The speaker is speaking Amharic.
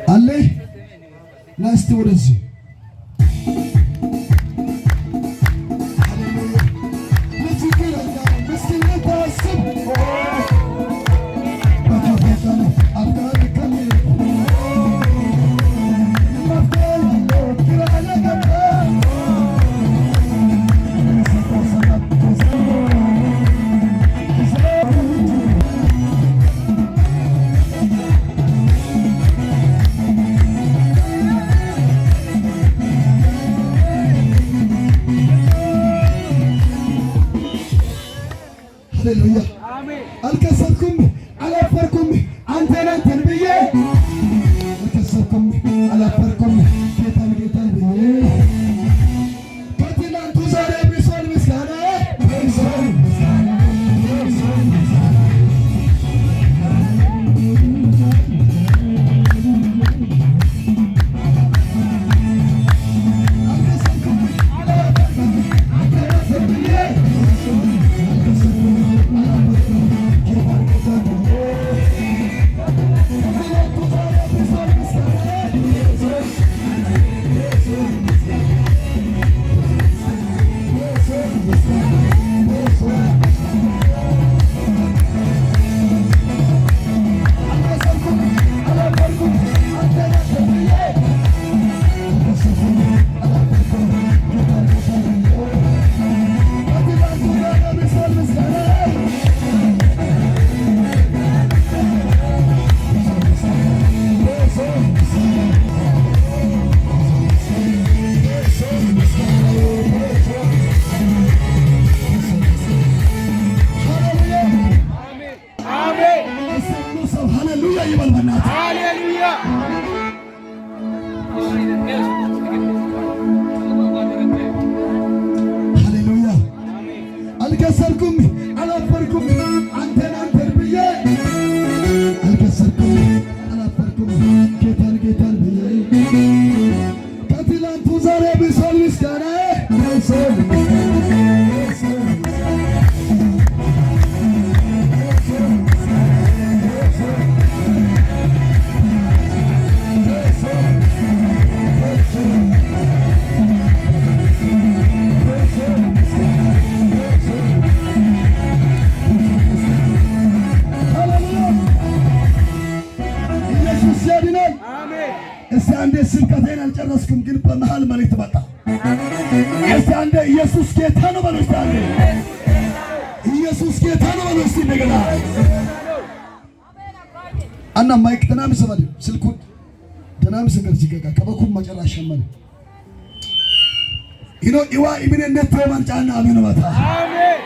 አለ። ና እስቲ ወደዚህ። ሃሌሉያ። ለችግረኛ ምስኪን ልታስብ በክፉ ቀን አፍቃሪ ከሚል መፍትሄ ያለው ግራ ለገባ የሚሰጠው ሰላም። ሃሌሉያ። አልከሰርኩም፣ አላፈርኩም፣ አንተን አንተን ብዬ። አልከሰርኩም፣ አላፈርኩም፣ ጌታን ጌታን ብዬ። ከትናንቱ ዛሬ ብሷል ምስጋና፣ ብሷል ምስጋና፣ ብሷል ምስጋና። አልከሰርኩም፣ አላፈርኩም፣ አንተን አንተን ብዬ። አልከሰርኩም፣ አላፈርኩም፣ ጌታን ጌታን ብዬ። ከትናንቱ ዛሬ ብሷል ምስጋና። ብሷል ምስጋና፣ ብሷል ምስጋና፣ ብሷል። አልከሰርኩም፣ አላፈርኩም፣ አንተን አንተን ብዬ። አልከሰርኩም፣ አላፈርኩም፣ ጌታን ጌታን ብዬ። ከትናንቱ ዛሬ ብሷል ምስጋና። ብሷል ምስጋና፣ ብሷል ምስጋና፣ ብሷል ምስጋና፣ ብሷል። ሃሌሉያ። አሜን። እስቲ ሁሉ ሰው ሃሌሉያ ይበል በእናትህ። ሃሌሉያ። ሃሌሉያ። አልከሰርኩም፣ አላፈርኩም፣ አንተን አንተን ብዬ። አልከሰርኩም፣ አላፈርኩም፣ ጌታን ጌታን ብዬ። ከትላንቱ ዛሬ ብሷል ምስጋና፣ ብሷል ምስጋና፣ ብሷል ምስጋና፣ ብሷል ምስጋና፣ ብሷል፣ ብሷል ምስጋና፣ ብሷል፣ ብሷል ምስጋና፣ ብሷል። ሃሌሉያ። ኢየሱስ ያድናል። አሜን። እስቲ አንዴ፣ ስብከቴን አልጨረስኩም፣ ግን በመሃል መልእክት መጣ። እስቲ አንዴ ኢየሱስ ጌታ ነው በሉ። እስቲ አንዴ ኢየሱስ ጌታ ነው በሉ። እስቲ እንደገና አና mic ደናም ሰበድ ስልኩ ደናም ሰገር ሲገጋ ከበኩም መጨረሻ መለ ኢኖ ኢዋ ኢሚነ ነቶ ማንጫና አሜን ማታ። አሜን።